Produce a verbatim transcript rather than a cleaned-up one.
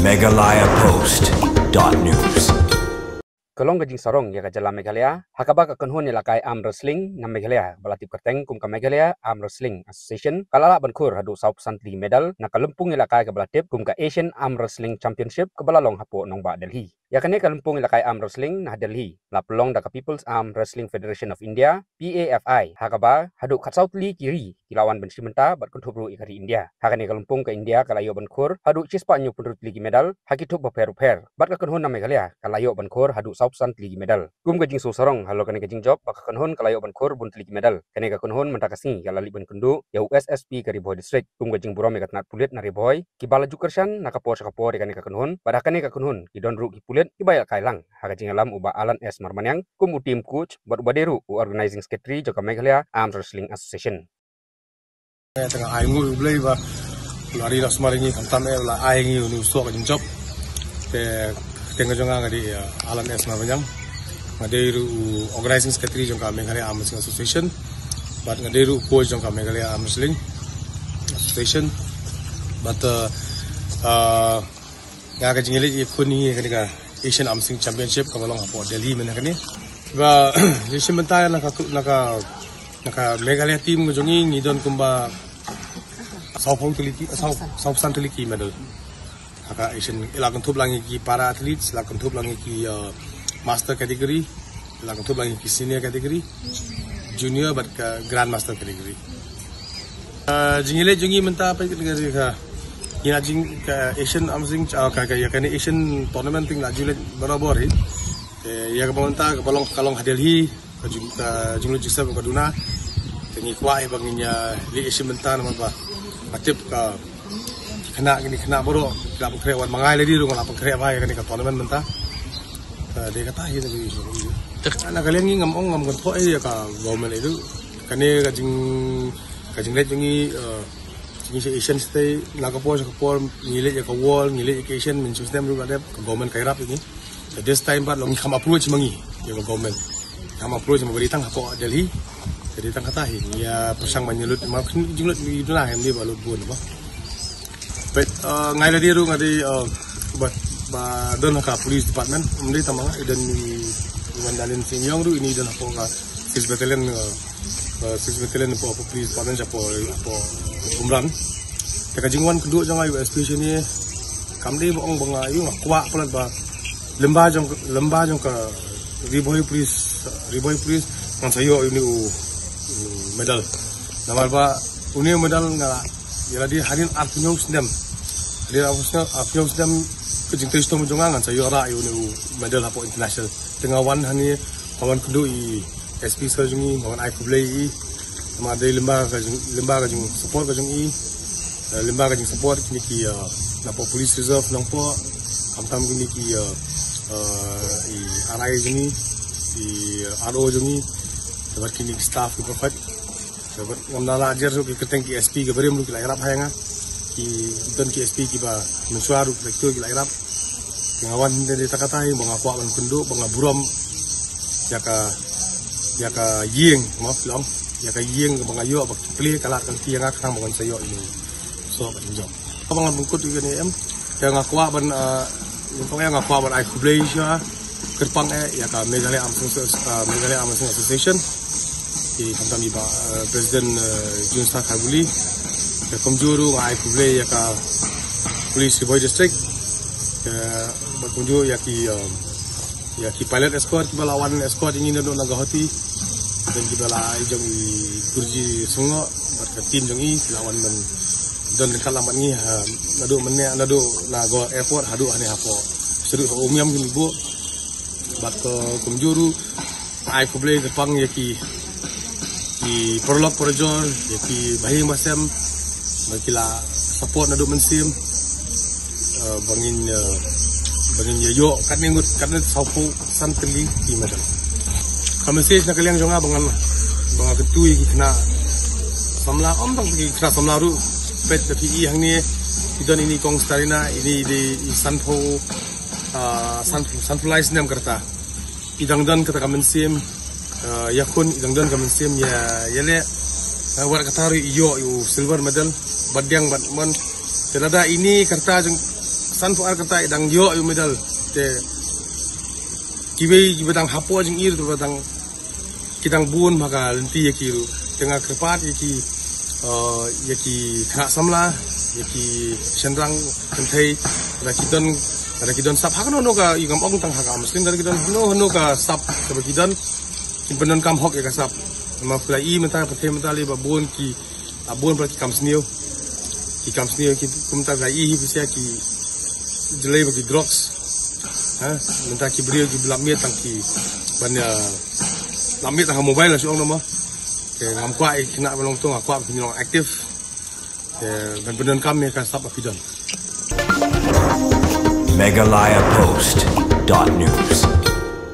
Meghalaya Post dot news. Ka long ka jingsarong ïa ka jylla Meghalaya ha kaba ka kynhun ïalehkai arm wrestling na Meghalaya ba la tip kyrteng kum ka Meghalaya Arm Wrestling Association ka la lah ban khur haduh saw phew san tylli ki medal na ka lympung ïalehkai kaba la tip kum ka Asian Arm Wrestling Championship kaba la long hapoh nongbah Delhi. Ïa kane ka lympung ïalehkai arm wrestling na Delhi la pynlong da ka People's Arm Wrestling Federation of India, P A F I, ha kaba haduh khatsaw tylli ki ri ki la wan ban shim bynta bad kynthup ruh ïa ka ri India. Ha kane ka lympung ka India ka la ïoh ban khur haduh shispah hynñiew phew hynriew tylli ki medal ha ki thup bapher bapher bad ka kynhun na Meghalaya ka la ïoh ban khur haduh saw phew san tylli ki medal. Kum ka jingsngew sarong halor kane ka jingjop ba ka kynhun ka la ïoh ban khur bun tylli ki medal, kane ka kynhun mynta ka sngi ka la leit ban kynduh ïa u S S P ka Ri Bhoi District. Kum ka jingburom ïa ka tnat pulit na Ri Bhoi, kiba la ju kyrshan na ka por sha ka por ïa kane ka kynhun bad ha kane ka kynhun ki don ruh ki pulit kiba ïalehkai lang, ha ka jingïalam u Bah Alan S Marmaniang kum u team coach bad uba dei ruh u organizing secretary jong ka Meghalaya Arms Wrestling Association. Te nga ai nguh ïa U Blei ba u la ri la sumar ïa ngi, khamtam eh u la ai ïa ngi une u soh ka jingjop. Te kyrteng ka jong nga nga dei, uh, Alan S Marmaniang. Nga dei ruh u organizing secretary jong ka Meghalaya Arm Wrestling Association bad nga dei ruh u coach jong ka Meghalaya Arm Wrestling Association. Bad, uh, uh, nga ka jingïaleit ïakhun ïa kane ka Asian Arm Wrestling Championship kaba long hapoh Delhi mynta kane. Ba ïa shim bynta na ka, na ka, na ka Meghalaya team ka jong ngi, ngi don kumba saw phew tylli ki, saw, saw phew san tylli ki medal. Ha ka Asian, la kynthup lang ïa ki para athletes, la kynthup lang ïa ki, uh, master category, la kynthup lang ïa ki senior category, junior bad ka grandmaster category. Uh, jingïaleit jong ngi mynta pat ka, ka, ïa ka jing ka Asian Arm Wrestling, uh, ka, ka, ïa kane Asian tournament te ngi la ju leit barabor hi. Te ïa kaba mynta kaba long, ka long ha Delhi, ka jing, ka jinglut jingsep ka duna. Te ngi kwah hi ba ngin ïa leit ïa shim bynta namar ba nga tip ka khynnah, kine khynnah baroh ki la pynkhreh, wat ma nga lei ruh nga la pynkhreh bha ïa kane ka tournament mynta. Te dei kata hi na ka, na ka liang ngi ngam ong, ngam kynthoh ïa ka government ïa ruh. Kane ka jing, ka jingleit jong ngi, eh, jong ngi sha Asian state, na ka por sha ka por ngi leit ïa ka world, ngi leit ïa ka Asian, mynshem snem ruh la dep, ka government ka ïarap ïa ngi. Te this time pat long ngi kham approach ma ngi ïa ka government. Kham approach ma ba dei tang hapoh Delhi. Te dei tang kata hi ngi ïa pyrshang ban ïa lut, ma ka jinglut ngi duna hi ym dei ba lut bun ba. Peit, uh, nga lei ruh nga dei, uh, ba, ba don ha ka police department, ym dei tang ma nga, i don i Wandalin Sing Yong ruh, ini i don hapoh ka six battalion, uh, uh, six battalion hapoh, hapoh police department, hapoh, hapoh Umran. Te ka jingwan kynduh jong nga ïa u S P shane, kam dei ba ong ba nga, ïa nga kwah palat ba lyngba jong, lyngba jong ka Ri Bhoi Police, Ri Bhoi Police ngan sa ïoh ïa une u, u medal. Namar ba une u medal nga ïa la dei hadien arphew snem. Hadien arphew snem, arphew snem ka jingtrei shitom jong nga ngan sa ïoh rah ïa une u medal hapoh international. Te nga wan hangne, nga wan kynduh ïa i S P sir jong ngi, nga wan ai khublei ïa i. Namar dei lyngba ka jing, lyngba ka jingsupport ka jong i. Eh, lyngba ka jingsupport kine ki, eh, napoh Police Reserve Nongpoh, khamtam kine ki, eh, eh, i R I jong ngi, i R O jong ngi, bad kine ki staff ki baroh. Bad ngam da lah jer ruh ki kyrteng ki S P ki barim ruh ki la ïarap ha ïa nga. Ki don ki S P kiba mynshuwa ruh ki la kiew ki la ïarap. Te nga wan hynrei dei tang kata hi ba nga kwah ban kynduh ba nga burom ïa ka, ïa ka ïing, mo, long ïa ka ïing ba nga ïoh ba ki plie ka lad ka lynti ïa nga khnang ba ngan sa ïoh ïa une u soh ba jynjop. Kaba nga pynkut ïa kane em, te nga kwah ban, ah, nga kwah ban ai khublei sha kyrpang eh ïa ka Meghalaya Arms, ah, Meghalaya Arms Association. Te khamtam ïa i bah, eh, President, eh, June Star Khaibuli. Te kumjuh ruh nga ai khublei ïa ka Police Ri Bhoi District. Te bad kumjuh ïa ki, eh, ïa ki pilot escort kiba la wan escort ïa ngi naduh na Guwahati. Bad kiba la ai jong i Gurji Shnong bad ka team jong i ki la wan ban don ryngkat lang bad ngi, ha, naduh mynne, naduh na Goa airport haduh hangne hapoh. Sha ruh ha Umiam ki buh. Bad ka kumjuh ruh ai khublei kyrpang ïa ki, ki paralok parajor, ïa ki bahaïing bahasem ba ki la support naduh mynsiem, eh, ba ngin, eh, ba ngin ïa ïoh katne ngut, katne saw phew san tylli ki medal. Ka message na ka liang jong nga ba ngan, ba nga kyntu ïa ki khynnah samla, ym tang ki khynnah samla ruh, peit da phi i hangne, i don ini i Kong Starina, ini i dei i san phew, ah, san, san phew lai snem ka rta. I dang don kata ka mynsiem, eh, ïakhun, i dang don ka mynsiem ïa, ïaleh. Eh, wat kata ruh i ïoh ïa u silver medal, bad diang bad mon. Te lada ini ka rta jong San phew ar kynta i dang ïoh ïa u medal. Te kiwei kiba dang hapoh jingïeit ruh ba dang ki dang bun ha ka lynti ïa ki ruh. Te nga kyrpad ïa ki, eh, ïa ki khynnah samla, ïa ki shynrang kynthei, lada ki don, lada ki don sap ha kano kano ka, ïa ngam ong tang ha ka arm wrestling, lada ki don hano hano ka sap kaba ki don, kin pyndonkam hok ïa ka sap. Namar phi la i mynta ka pyrthei mynta lei ba bun ki, ah, bun ba ki kam sniew. Ki kam sniew ki kumta la i hi pisa ki jlei ba ki drugs. Ha, mynta ki briew ki lap miet tang ki ban, ah, lap miet tang ha mobile la shu ong nama. Te ngam kwah ïa ki khynnah ba long to, nga kwah ba ki long active. Te ban pyndonkam ïa ka sap ba ki don. Meghalaya Post dot news.